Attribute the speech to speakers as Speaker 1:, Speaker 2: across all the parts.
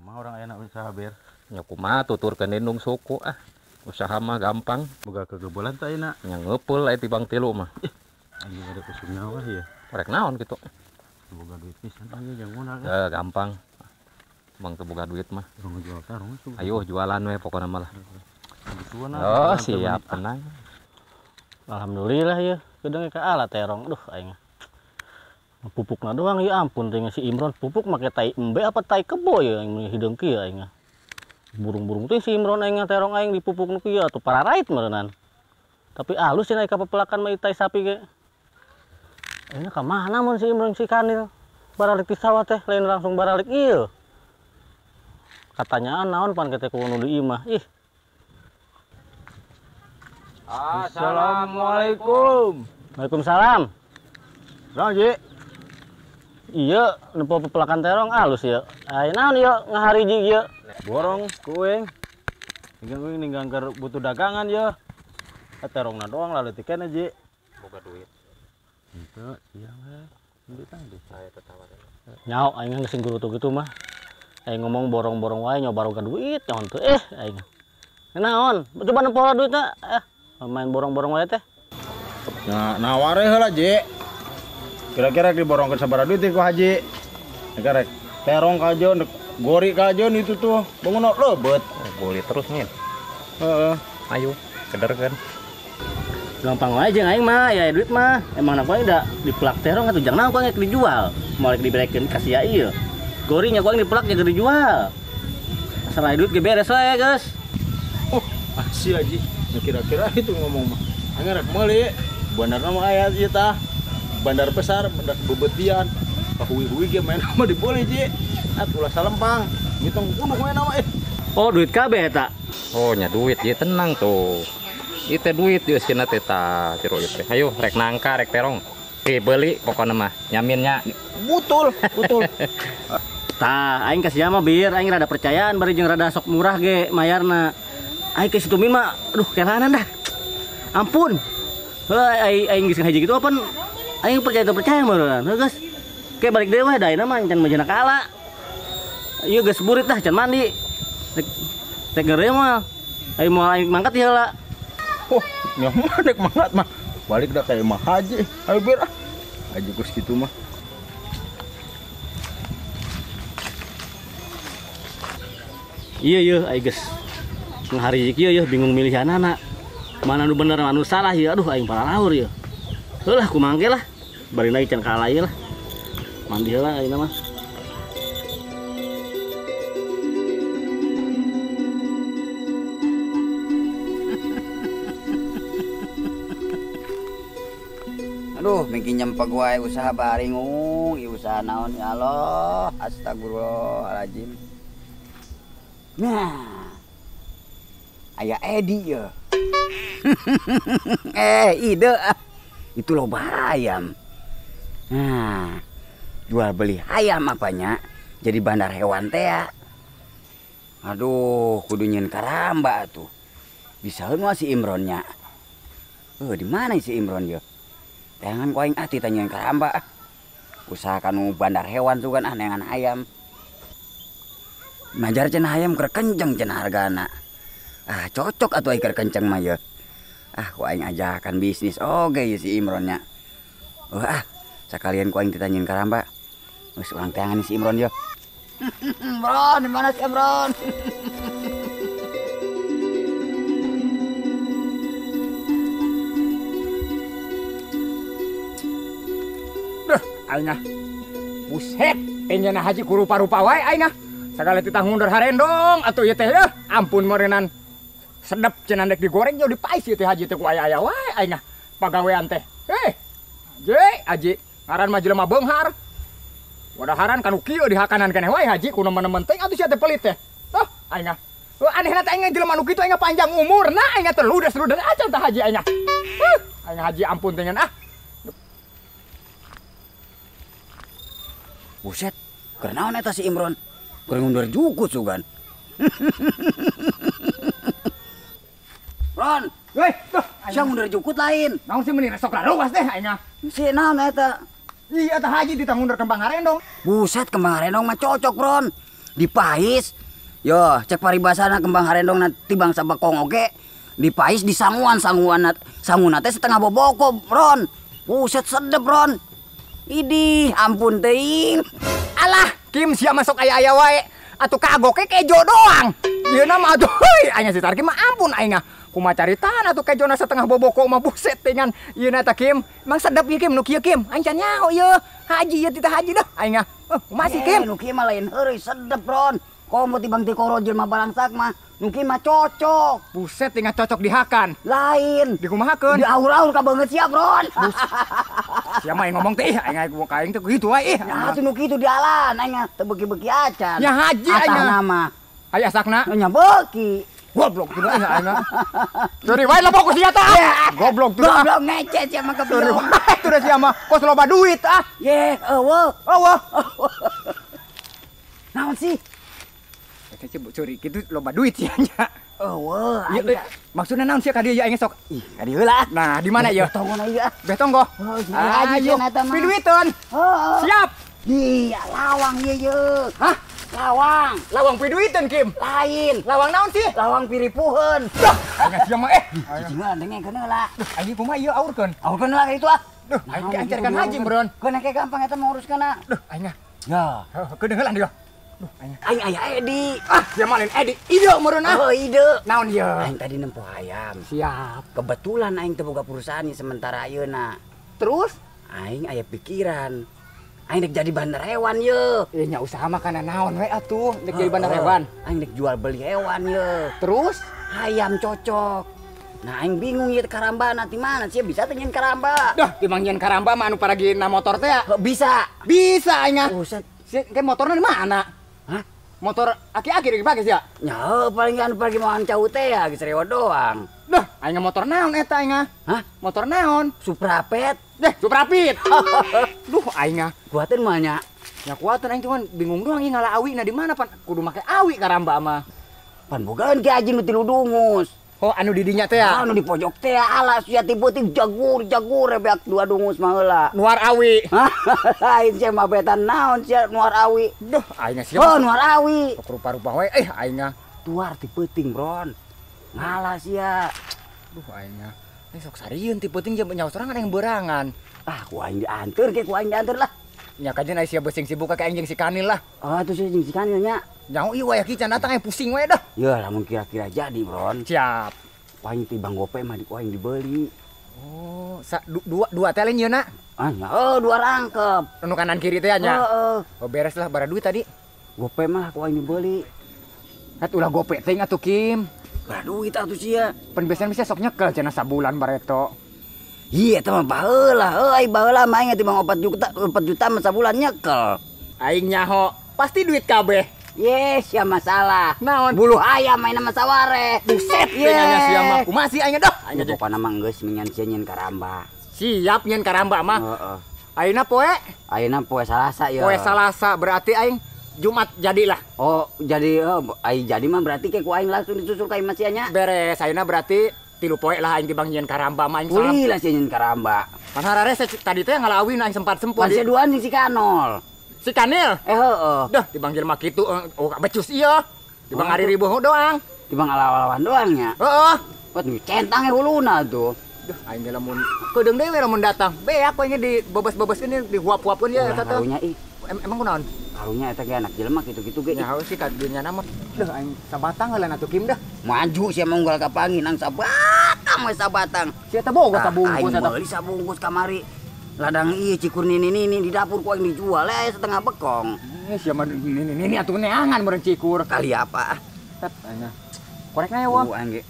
Speaker 1: Kumaha orang aya usaha ber?
Speaker 2: Nya kumaha tuturkeun indung suku ah. Usaha mah gampang.
Speaker 1: Boga kegebelan teh ayeuna.
Speaker 2: Nya ngeupul aya tibang tilu mah.
Speaker 1: Anjing ada kusum nyawa ya.
Speaker 2: Rek naon kitu?
Speaker 1: Boga duit pisan anjing jeung modal.
Speaker 2: Ya gampang. Bang teu boga duit mah.
Speaker 1: Urang jual tarung.
Speaker 2: Ayo jualan we pokona mah lah.
Speaker 1: Oh,
Speaker 2: siap tenang.
Speaker 3: Alhamdulillah ya, gedeng ka ala terong. Duh aing. Pupukna doang ya ampun teh si Imron pupuk make tai embe apa tai kebo ya aing hideung kieu aing. Burung-burung teh si Imron aing terong aing dipupuk nu kieu atuh pararait meureunnan. Tapi alus cenah ka pepelakan mah tai sapi ge. Ayeuna ka mana mun si Imron si Kanil? Baralik ti sawah teh lain langsung baralik ieu. Katanyaan naon pan teh ku nu di imah. Ih.
Speaker 1: Assalamualaikum.
Speaker 3: Waalaikumsalam.
Speaker 1: Bang Ji.
Speaker 3: Iya, nempo pepelakan terong alus ya. Ai naon ieu ngahariji ieu?
Speaker 1: Borong ku uing. Ninggang uing ninggang keur butuh dagangan ye. Terongna doang laleutik keneh Ji.
Speaker 2: Boga duit.
Speaker 1: Henteu, siang we. Duit tadi.
Speaker 2: Saya tetawaran.
Speaker 3: Nyao aing geus gurutu kitu mah. Aing ngomong borong-borong wae nyoba baroga duit nyaon teu aing. Naon? Coba nempo duitna. Main borong-borong wae teh.
Speaker 1: Nah, naware heula Ji. Kira-kira diborongkeun sabaraha duit ku Haji? Rek terong kajeun, gori kajeun itu tuh. Bangun leubet.
Speaker 2: Oh, gori terus nih.
Speaker 1: Heeh.
Speaker 2: Ayo, kederkeun.
Speaker 3: Gampang wae jeung aing mah, ya duit mah. Emang ku aing da dipelak terong atuh jang naon ku aing dijual. Moal diberekeun ka sia ieu. Gorinya ku aing dipelak jeung dijual. Asal aya duit ge beres wae, geus.
Speaker 1: Oh, sia Haji. Nah, kira-kira itu ngomong mah. Aing rek meuli. Benerna mah aya ieu tah. Bandar besar, bandar bebetian. Pahui-hui ge main mah dibeli Ji. Atuh ulah salempang. Ngitung kudu main mah eh.
Speaker 3: Oh, duit kabeh eta.
Speaker 2: Oh, nya duit ieu tenang tuh. Ieu teh duit ieu sieuna teh tah jero ieu teh. Ayo rek nangka rek terong. Dibeli pokona mah nyaminnya.
Speaker 1: Betul, betul.
Speaker 3: Tah, aing ka sia mah bir, aing rada percayaan bari jeung rada sok murah ge mayarna. Aing ke situ mah, aduh kelanan dah. Ampun. Heuh aing geus ngaji gitu apa aing percaya teu percaya meureun. Heuh geus. Ke balik deui we da ayeuna mah can majana kaala. Ieu geus burit dah can mandi. Rek geureuy mah. Aing moal aing mangkat heula.
Speaker 1: Oh, nyaman rek mangkat mah. Balik dah ka imah Haji. Ayo bir ah. Haji geus kitu mah.
Speaker 3: Iya ieu aing geus ngahariji kieu ieu bingung milihanana. Mana nu bener mana nu salah ieu. Aduh aing paralaur ieu. Heuh lah kumaha ge lah. Bari lagi can kalah ieu lah. Mandi heula ayeuna mah.
Speaker 4: Aduh, mingkin nyempeg wae usaha baringung, ieu usaha naon ya Allah. Astagfirullahaladzim. Nah. Aya Edi ya. Ide ah. Itu loba ayam. Nah, jual beli ayam apanya? Jadi bandar hewan teh ya. Aduh, kudu nyeun karamba atuh. Bisa mah si Imronnya. Di mana si Imron ya? Tangan ku aing ati tanyain karamba ah. Usaha kanu bandar hewan sugan ah neangan ayam. Majar cenah ayam keur kenceng cenah hargana. Ah, cocok atuh aing keur kenceng mah ye. Ah, ku aing ajakan bisnis oge ye si Imronnya. Ah, sakalian ku aing ditanyain karamba. Geus urang teangan si Imron ye. Imron, di mana si Imron?
Speaker 5: Duh, aing ah. Buset, enyana haji ku rupa-rupa wae aing ah. Sagala titah ngundur harendong atuh ieu teh yeuh. Ampun meureunnan. Sedep cenah dek digoreng jauh dipais ieu teh haji teh ku aya-aya wae aing ah. Pagawean teh. Haji, haji ngaran mah jelema beunghar. Wadaharan kanu kieu dihakanan keneh wae haji ku nemen-nemen teh atuh sia teh pelit teh. Tuh aing ah. Anehna teh aing jelema nu kitu aing panjang umurna aing teh ludes-ludes acan tah haji aing ah. Aing haji ampun teh ah.
Speaker 4: Buset, keur naon eta si Imron? Keur ngundur jukut sugan. Ron,
Speaker 5: weh, tuh,
Speaker 4: sia ngundur jukut lain.
Speaker 5: Naon sih meuni resok laruas teh aing ah.
Speaker 4: Si naon eta?
Speaker 5: Iya eta haji ditang ngundur kembang harendong.
Speaker 4: Buset, kembang harendong mah cocok, Ron. Dipais. Yo, cek paribasana kembang harendong na tibang sabakong oge. Dipais di sanguan sanguna teh setengah boboko, Ron. Buset sedep, Ron. Idih, ampun teuing.
Speaker 5: Alah, Kim sia masuk aya-aya wae. Atuh kagoke kejo doang. Ieu mah atuh heuy, aing si Tarkim mah ampun aing. Kumaha caritaan atuh kejona setengah boboko mah buset tingan. Ieu na ta Kim. Mang sedep ieu Kim nu kieu Kim. Aing can nyaho ieu. Haji ieu titah haji dah aing. Kumaha sih Kim?
Speaker 4: Nu kieu mah lain heureuy sedep, Ron. Komo tibang tikoro jelema balangsak mah. Nu kieu mah cocok.
Speaker 5: Buset tinggal cocok dihakan.
Speaker 4: Lain.
Speaker 5: Dikumahakeun?
Speaker 4: Diaur-aur ka beungeut siap, Ron.
Speaker 5: Sia mah ngomong teh ih aing ka aing teh kitu wae ih.
Speaker 4: Nah, atuh nu kitu dialan aing teu beuki-beuki acan.
Speaker 5: Nya haji aing.
Speaker 4: Atahna mah.
Speaker 5: Aya asakna?
Speaker 4: Nya beuki.
Speaker 5: Goblok tuh aing aing. Curi wae lebok ku sia tah. Goblok tuh.
Speaker 4: Goblok ngece sia mah
Speaker 5: keblok. Curi wae tuh sia mah kos loba duit ah.
Speaker 4: Ye, eueuh.
Speaker 5: Eueuh.
Speaker 4: Naon sih?
Speaker 5: Eta curi kitu loba duit sia nya.
Speaker 4: Eueuh.
Speaker 5: Maksudna naon sia ka dieu aing sok?
Speaker 4: Ih, ka dieu heula.
Speaker 5: Nah, di mana ieu?
Speaker 4: Betonggona ieu.
Speaker 5: Betonggo. Ayo, piduiteun. Siap.
Speaker 4: Di lawang ieu ye.
Speaker 5: Hah?
Speaker 4: Lawang.
Speaker 5: Lawang piduiteun, Kim.
Speaker 4: Lain.
Speaker 5: Lawang naon sih?
Speaker 4: Lawang piripuheun.
Speaker 5: Duh, aing sia mah eh.
Speaker 4: Cicingeuan dengekeun heula.
Speaker 5: Duh, aing kumaha ieu aurkeun?
Speaker 4: Aurkeun heula ka ditu ah.
Speaker 5: Duh, aing diancarkan haji meureun.
Speaker 4: Keun ke gampang eta mah nguruskeunna.
Speaker 5: Duh, aing.
Speaker 4: Ya,
Speaker 5: keun heula dieu. Duh, aing.
Speaker 4: Aing aya Edi.
Speaker 5: Ah, sia mah lain Edi. Ide meureun ah.
Speaker 4: Oh, ide.
Speaker 5: Naon ieu?
Speaker 4: Aing tadi nempo hayam.
Speaker 5: Siap.
Speaker 4: Kebetulan aing teu boga perusahaan sementara ayeuna.
Speaker 5: Terus
Speaker 4: aing aya pikiran. Aing dek jadi bandar hewan ye.
Speaker 5: Ih nya usaha makanan naon we atuh, dek jadi bandar hewan.
Speaker 4: Aing dek jual beli hewan ye.
Speaker 5: Terus
Speaker 4: hayam cocok. Nah aing bingung ye karamba nanti mana sih bisa teh nyen karamba.
Speaker 5: Dah, timang nyen karamba mah anu paragi na motor teh ya?
Speaker 4: Bisa.
Speaker 5: Bisa aing ah.
Speaker 4: Buset.
Speaker 5: Si ke motorna di mana?
Speaker 4: Hah?
Speaker 5: Motor aki-aki dipake sia?
Speaker 4: Nya paling anu paragi moal cau teh ya geus rewot doang.
Speaker 5: Dah, aing motor naon eta aing ah?
Speaker 4: Hah?
Speaker 5: Motor naon?
Speaker 4: Suprapet.
Speaker 5: Deh, Suprapit. Duh, aing ah.
Speaker 4: Kuatin mah nya.
Speaker 5: Nya kuatin aing cuman bingung doang ieu ngala awi na di mana pan kudu make awi karamba mah.
Speaker 4: Pan bogaan ki aji nu tilu dungus.
Speaker 5: Oh, anu di dinya teh ya?
Speaker 4: Anu di pojok teh ala sia tiba-tiba jagur-jagur beak dua dungus mah heula.
Speaker 5: Nuar awi.
Speaker 4: Lain sia mah betan naon sia nuar awi.
Speaker 5: Duh, aing sia.
Speaker 4: Oh, nuar awi.
Speaker 5: Sok rupa-rupa wae eh aing ah.
Speaker 4: Tuar ti peuting, Bron. Ngalah sia.
Speaker 5: Duh, aing ah. Ini sok sarieun ti peuting jeung nyawa sorangan yang berangan.
Speaker 4: Ah, ku aing dianteur ke ku aing dianteur lah.
Speaker 5: Nya kajen aya sia besing sibuk ka aing jeung si Kanil lah.
Speaker 4: Oh, atuh sia jeung si Kanil nya.
Speaker 5: Nyaho ieu waya ki can datang aing pusing we dah.
Speaker 4: Ya lamun kira-kira jadi, Bron.
Speaker 5: Siap.
Speaker 4: Ku aing ti Bang Gope mah di ku aing dibeli.
Speaker 5: Oh, dua teh lain yeuna.
Speaker 4: Ah, nya oh, dua rangkep.
Speaker 5: Anu kanan kiri teh nya.
Speaker 4: Heeh.
Speaker 5: Oh, beres lah bara duit tadi.
Speaker 4: Gope mah ku aing dibeli.
Speaker 5: Atuh ulah gope teh atuh Kim.
Speaker 4: Bara duit atuh sia.
Speaker 5: Pan biasana bisa sok nyekel cenah sabulan bareto.
Speaker 4: Iya, eta mah baheula. Heuh, baheula mah aing tibang 4 juta, 4 juta mah sabulan nyekel.
Speaker 5: Aing nyaho, pasti duit kabeh.
Speaker 4: Yes, ya masalah.
Speaker 5: Naon?
Speaker 4: Bulu ayam main sama saware.
Speaker 5: Buset, ye. Nya sia mah kumaha sih aing dah.
Speaker 4: Aing pokona mah geus mingan sia nyen karamba.
Speaker 5: Siap nyen karamba mah.
Speaker 4: Heeh.
Speaker 5: Ayeuna poe?
Speaker 4: Ayeuna poe Salasa ya.
Speaker 5: Poe Salasa berarti aing Jumat jadilah.
Speaker 4: Oh, jadi aing jadi mah berarti ke ku aing langsung disusul ka imah sia nya.
Speaker 5: Beres, ayeuna berarti tilu poe lah aing tibang nyen karamba mah aing salam.
Speaker 4: Uli lah sia nyen karamba.
Speaker 5: Pan harare tadi teh ngalawin aing sempat sempot.
Speaker 4: Pan sia duaan jeung si Kanol.
Speaker 5: Si Kanil?
Speaker 4: Heeh.
Speaker 5: Dah tibang jelema kitu oh becus ieu. Tibang ari ribuh doang.
Speaker 4: Tibang ala-alawan doang nya.
Speaker 5: Heeh.
Speaker 4: Wat centang huluna tuh.
Speaker 5: Duh, aing ge lamun kedeung deui we lamun datang. Beak we di bebes-bebeskeun dihuap-huapkeun ye eta teh.
Speaker 4: Karunya ih.
Speaker 5: Emang kunaon?
Speaker 4: Karunya eta ge anak jelema kitu-kitu ge.
Speaker 5: Nya sih ka dunya mah. Duh aing sabatang heula atuh Kim dah.
Speaker 4: Maju sia mah unggal ka pangin nang sabatang we sabatang.
Speaker 5: Sia teh boga sabungkus
Speaker 4: eta. Aing meuli sabungkus kamari. Ladang ieu cikur nini-nini di dapur ku aing dijual we setengah bekong.
Speaker 5: Eh sia mah nini-nini atuh neangan meureun cikur.
Speaker 4: Kali apa?
Speaker 5: Tet aing. Korekna ya wah.
Speaker 4: Aing ge.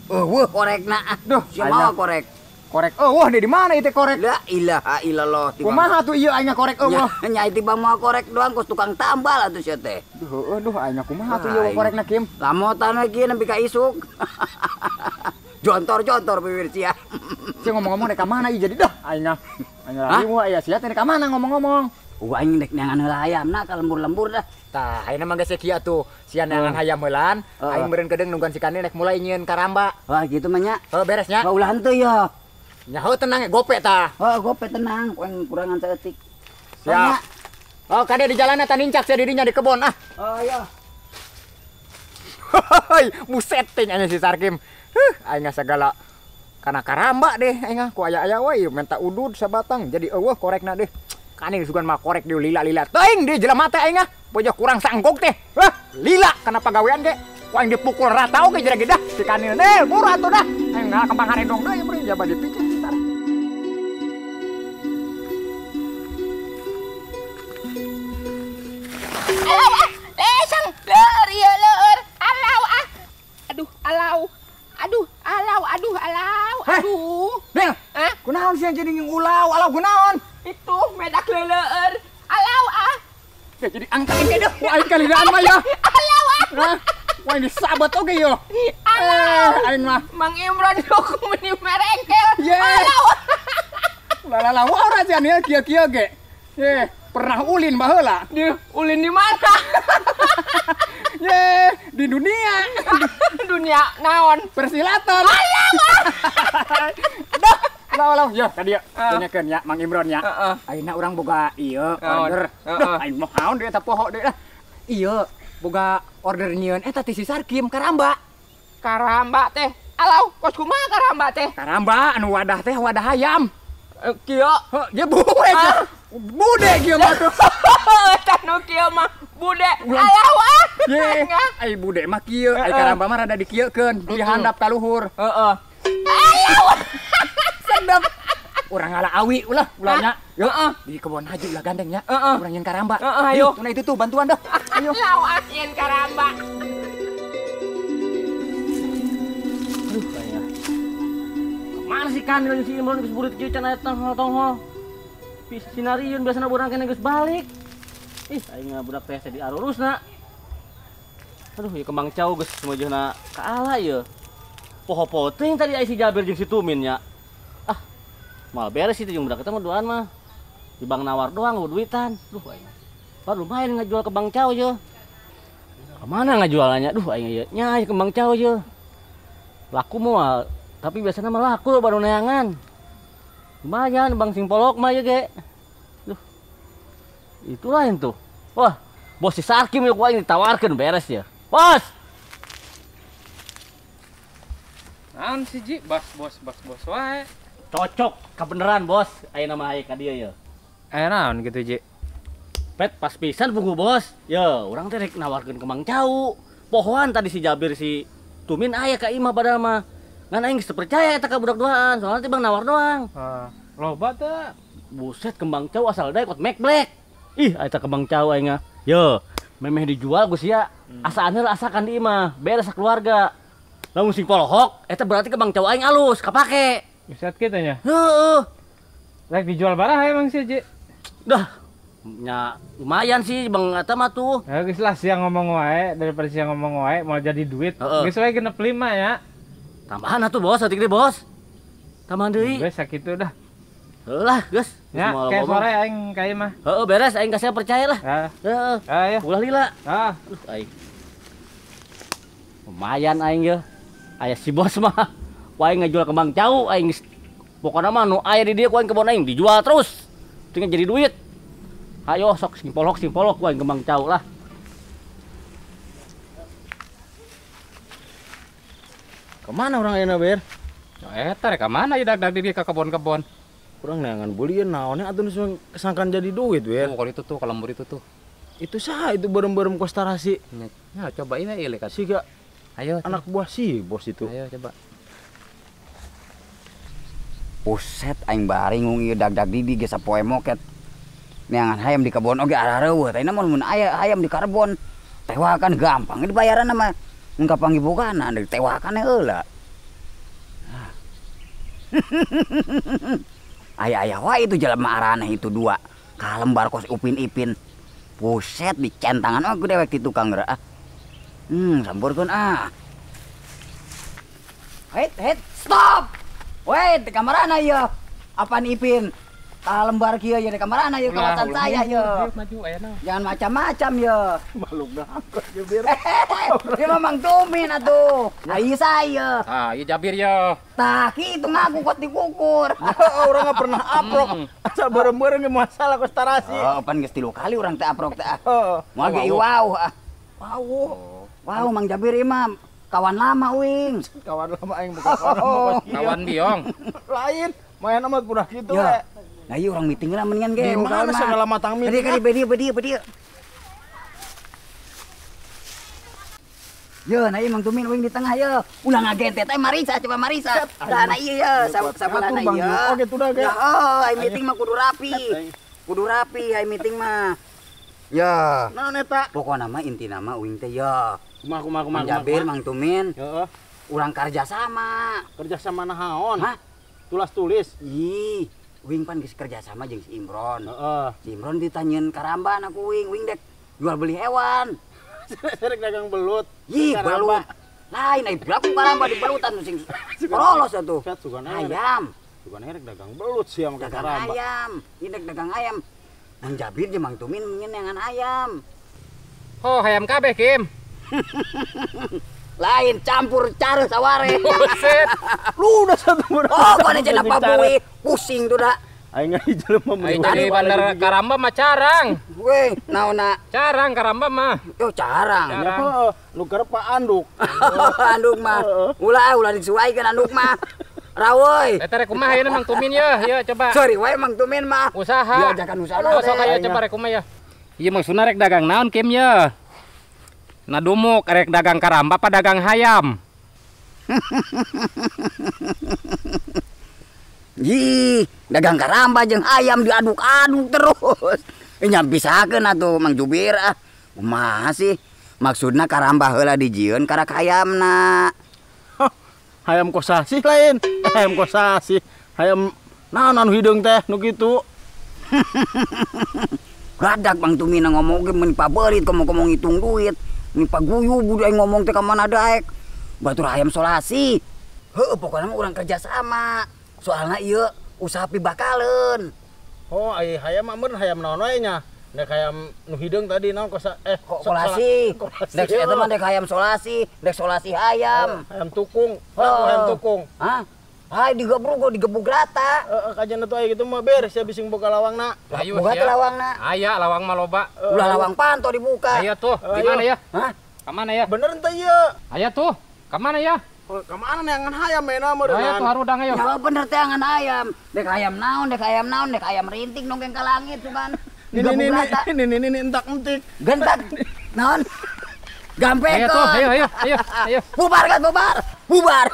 Speaker 4: Eueuh korekna.
Speaker 5: Duh,
Speaker 4: sia mawa korek.
Speaker 5: Korek eueuh di mana ieu teh korek?
Speaker 4: La ilaha illallah.
Speaker 5: Kumaha tuh ieu aing korek eueuh?
Speaker 4: Nya tibang mawa korek doang kos tukang tambal atuh sia teh.
Speaker 5: Duh heueuh duh aing kumaha tuh ieu korekna Kim?
Speaker 4: Lamotan we kieu nepi ka isuk. Jontor-jontor bibir sia.
Speaker 5: Sia ngomong-ngomong rek ka mana ieu jadi dah aing. Aing lagi aya sia teh rek ka mana ngomong-ngomong?
Speaker 4: Aing rek neangan heula hayamna ka lembur-lembur dah.
Speaker 5: Tah, ayeuna mah geus kieu atuh. Sia neangan hayam heulaan, aing meureun kedeung nungguan si Kanil rek mulai nyieun karamba.
Speaker 4: Wah, kitu mah nya.
Speaker 5: Heuh beres nya.
Speaker 4: Wah, ulah henteu ya.
Speaker 5: Nya heuh tenang gope tah.
Speaker 4: Heuh, gope tenang, ku aing kurangan saeutik.
Speaker 5: Siap. Oh, kade di jalan eta nincak sia dirinya di kebon ah.
Speaker 4: Oh iya.
Speaker 5: Hoi, buset teh nya si Sarkim. Huh, aing sagala kana karamba deh aing ku aya-aya we minta udud sabatang jadi eueuh korekna deh. Kanil sugan mah korek di lila-lila teuing di jelema teh aing ah. Bojoh kurang sangkok teh. Hah, lila kana pagawean ge. Ku aing dipukul rata oge jadi dah si Kanil nel buru atuh dah. Aing ngalah kembang harendong deui meureun jaba dipicen si Sarkim.
Speaker 6: Alau ah, lesang, leur ieu leur. Alau ah. Aduh, alau. Aduh, alau, aduh, alau, aduh.
Speaker 5: Nel,
Speaker 6: hah?
Speaker 5: Kunaon sih jadi ngulau, alau kunaon?
Speaker 6: Itu medak leleur. Alau ah.
Speaker 5: Ya jadi angkat ini deh. Wah, aing kaliraan mah ya.
Speaker 6: Alau ah.
Speaker 5: Hah? Wah, ini sahabat oge yo.
Speaker 6: Alau.
Speaker 5: Aing mah.
Speaker 6: Mang Imron ku meni merengkel.
Speaker 5: Alau.
Speaker 6: Alau.
Speaker 5: Lah lah ora sih anu kieu-kieu ge. Ye, pernah ulin baheula.
Speaker 6: Di ulin di mana?
Speaker 5: Ye, di dunia.
Speaker 6: Dunia naon?
Speaker 5: Persilatan.
Speaker 6: Alah.
Speaker 5: Aduh, alah yo ka dieu. Tanyakeun ya Mang Imron ya. Ayeuna urang boga ieu order. Duh, aing mah naon deui eta poho deui lah. Ieu boga order nyieun eta ti si Sarkim karamba.
Speaker 6: Karamba teh. Alau, kos kumaha karamba teh?
Speaker 5: Karamba anu wadah teh wadah hayam.
Speaker 6: Kieu.
Speaker 5: Heuh, ye bude. Bude kieu mah tuh.
Speaker 6: Eta nu kieu mah bude. Alau ah.
Speaker 5: Ye, ai bude mah kieu, ai karamba mah rada dikieukeun, dihandap ka luhur.
Speaker 6: Heeh. Alau.
Speaker 5: Sedap. Urang ngala awi ulah ulahnya. Heeh. Di kebon haji ulah gandeng nya. Urang nyeun karamba.
Speaker 6: Heeh, ayo.
Speaker 5: Tuna itu tuh bantuan dah. Ayo.
Speaker 6: Alau ah nyeun karamba.
Speaker 3: Aduh, kaya. Mana si Kanil si Imron geus burit kieu can aya tonghol-tonghol. Sinarieun biasana urang kene geus balik. Ih, aing budak teh di arurusna. Aduh, ieu kembang cau geus sumajeuhna kaala ieu. Poho-poho teuing tadi aya si Jabir jeung si Tumin nya. Ah, mal beres itu jeung budak eta mah duaan mah. Di bang nawar doang eueuh duitan. Duh aing. Baru lumayan ngajual kembang cau ieu. Ka mana ngajualnya? Duh aing ieu nya kembang cau ieu. Laku moal, tapi biasanya mah laku baru neangan. Lumayan bang sing polok mah ieu ge. Duh. Itu lain tuh. Wah, bos si Sarkim ieu ku aing ditawarkeun beres ya. Bos.
Speaker 7: Naon si Ji? Bos bos bos bos wae.
Speaker 3: Cocok kebeneran bos, ayeuna mah aya ka dieu ye.
Speaker 7: Aya naon gitu Ji?
Speaker 3: Pet pas pisan pugu bos. Ye, urang teh rek nawarkeun kembang cau. Pohoan tadi si Jabir si Tumin aya ka imah padahal mah. Ngan aing geus teu percaya eta ka budak duaan, soalna teh bang nawar doang.
Speaker 7: Heeh. Loba teu?
Speaker 3: Buset kembang cau asal daek kot Mac Black. Ih, eta kembang cau aing. Ye, memeh dijual geus sia. Asaan heula asakan di imah, beres sakeluarga. Lamun sing polohok, eta berarti kembang cau aing alus, kapake.
Speaker 7: Buset kitu nya.
Speaker 3: Heeh.
Speaker 7: Rek dijual baraha emang sih, Ji?
Speaker 3: Dah. Nya lumayan sih bang eta mah tuh.
Speaker 7: Ya geus lah siang ngomong wae, daripada siang ngomong wae mau jadi duit. Geus wae 65 ya.
Speaker 3: Tambahan atuh bos, saeutik deui bos. Tambahan deui.
Speaker 7: Geus sakitu dah.
Speaker 3: Heuh lah, geus.
Speaker 7: Ya, kayak sore aing ka ieu mah.
Speaker 3: Heeh, beres aing kasih percaya lah.
Speaker 7: Heeh.
Speaker 3: Heeh. Ulah lila.
Speaker 7: Heeh.
Speaker 3: Aing. Lumayan aing ye. Aya si bos mah. Ku aing ngajual kembang cau aing geus pokona mah nu aya di dieu ku aing kebon aing dijual terus. Tinggal jadi duit. Ayo sok sing polok ku aing kembang cau lah.
Speaker 1: Kemana orang ayeuna ber?
Speaker 2: Eta rek ka mana ieu dag-dag di ka kebon-kebon.
Speaker 1: Urang neangan bulieun naonnya atuh nu sangkan jadi duit ber.
Speaker 2: Oh, kalau itu tuh, kalau lembur itu tuh.
Speaker 1: Itu saha itu bareng-bareng kostarasi.
Speaker 2: Ya, coba ini ieu lihat.
Speaker 1: Siga.
Speaker 2: Ayo
Speaker 1: anak buah si bos itu.
Speaker 2: Ayo coba.
Speaker 4: Buset aing baringung ieu dag-dag di ge sapoe moket. Neangan hayam di kebon oge arareueuh teh mun aya hayam di karbon. Tewakan gampang dibayaran mah. Mun kapanggih bogana ditewakan heula. Aya-aya wae itu jelema araneh itu dua. Kalembar kos Upin Ipin. Buset dicentangan aku dewek di tukang geura ah. Sampurkeun ah. Wait, wait, stop. Wait, di kamarana ieu. Apaan Ipin? Tah lembar kieu ye di kamarana ye kawasan saya ye.
Speaker 2: Maju aya naon.
Speaker 4: Jangan macam-macam ye.
Speaker 1: Makhluk ngangkot Jabir.
Speaker 4: Dia memang Tumin atuh. Ai saya.
Speaker 2: Ah, ieu Jabir ye.
Speaker 4: Tah kitu ngaku kot dikukur.
Speaker 1: Orang nggak pernah aprok. Asal bareng-bareng masalah kos tarasi.
Speaker 4: Oh, pan geus 3 kali urang teh aprok teh. Moal ge wow. Wow. Wow, Mang Jabir imam. Kawan lama uing.
Speaker 1: Kawan lama aing bukan kawan lama.
Speaker 2: Kawan biong.
Speaker 1: Lain, main amat pernah gitu we.
Speaker 4: Nah, iya orang meeting lah mendingan ge.
Speaker 1: Di mana segala matang meeting?
Speaker 4: Bedi bedi bedi. Yo, nah iya Mang Tumin uing di tengah yo. Ulah ngagentet teh Marisa coba Marisa. Tah nah iya yo, sabalana ieu.
Speaker 1: Oh gitu dah ge.
Speaker 4: Oh, ai meeting mah kudu rapi. Kudu rapi ai meeting mah. Ya.
Speaker 1: Naon eta?
Speaker 4: Pokona mah intina mah uing teh yo.
Speaker 1: Kumaha kumaha kumaha.
Speaker 4: Mang Jabir, Mang Tumin.
Speaker 1: Heeh.
Speaker 4: Urang kerja sama.
Speaker 1: Kerja sama naon?
Speaker 4: Hah?
Speaker 1: Tulas tulis.
Speaker 4: Ih. Uing pan geus kerja sama jeung si Imron.
Speaker 1: Heeh.
Speaker 4: Si Imron ditanyeun karamba ku uing, uing dek jual beli hewan.
Speaker 1: Serek dagang belut.
Speaker 4: Ih, belut. Lain ai berlaku karamba di belutan sing rolos atuh. Ayam.
Speaker 1: Sugan erek dagang belut sia make
Speaker 4: dagang
Speaker 1: karamba.
Speaker 4: Ayam. Ieu dek dagang ayam. Mang Jabir jeung Mang Tumin nyeunangan ayam.
Speaker 2: Oh, hayam kabeh, Kim.
Speaker 4: Lain campur careuh saware.
Speaker 2: Buset.
Speaker 1: Lu udah satu murah.
Speaker 4: Oh, kok cenah pabuih, pusing tuh dah.
Speaker 1: Aing jelema mah.
Speaker 2: Tadi bandar karamba mah carang.
Speaker 4: Weh, naonna?
Speaker 2: Carang karamba mah.
Speaker 4: Yo carang.
Speaker 1: Heeh, nu keur Pak Anduk.
Speaker 4: Anduk mah. Ulah ulah disuaikeun anduk mah. Raweuy.
Speaker 2: Eta rek kumaha ayeuna Mang Tumin ye, ye coba.
Speaker 4: Sorry wae Mang Tumin mah.
Speaker 2: Usaha.
Speaker 4: Diajakan usaha.
Speaker 2: Oh, sok aya coba rek kumaha ya. Ieu maksudna rek dagang naon Kim ye? Nah dumuk rek dagang karamba apa dagang hayam?
Speaker 4: Ih, dagang karamba jeung ayam diaduk-aduk terus. Nya pisakeun atuh Mang Jubir ah. Kumaha sih? Maksudna karamba heula dijieun karak hayamna.
Speaker 1: Hayam kosasih lain. Hayam kosasih. Hayam naon anu hideung teh nu kitu.
Speaker 4: Gadak Mang Tumin ngomong ge mun pabelit komo-komo ngitung duit. Mun paguyub udah ngomong teh ka mana daek. Batur hayam solasi. Heuh, pokona mah urang kerja sama. Soalna ieu usaha pibakaleun.
Speaker 1: Oh, ai hayam mah mun hayam naon wae nya. Dek hayam nu hideung tadi naon kosa
Speaker 4: kolasi. Dek eta mah dek hayam solasi, dek solasi hayam.
Speaker 1: Hayam tukung. Oh, hayam tukung.
Speaker 4: Hah? Hai digebrug digebug rata.
Speaker 1: Heeh, kajian atuh aya kitu mah ber sia bising boga lawangna.
Speaker 2: Ayo,
Speaker 4: boga teh lawangna.
Speaker 2: Aya lawang mah loba.
Speaker 4: Ulah lawang panto dibuka.
Speaker 2: Aya tuh, di mana ya?
Speaker 4: Hah?
Speaker 2: Ka mana ya?
Speaker 1: Bener teh ieu.
Speaker 2: Aya tuh, ka mana ya?
Speaker 1: Ka mana neangan hayam mainna mah.
Speaker 2: Aya tuh harudang ayo.
Speaker 4: Ya bener teh angan hayam. Dek hayam naon, dek hayam naon, dek hayam rintik nongkeng ka langit sugan.
Speaker 1: Ini entak entik.
Speaker 4: Gentak. Naon? Gampekeun.
Speaker 2: Ayo tuh, ayo ayo ayo ayo.
Speaker 4: Bubar kan bubar. Bubar.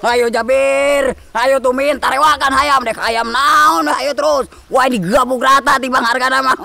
Speaker 4: Ayo Jabir, ayo Tumin, tarewakan hayam dek hayam naon, ayo terus. Wah digabung rata timbang hargana mah.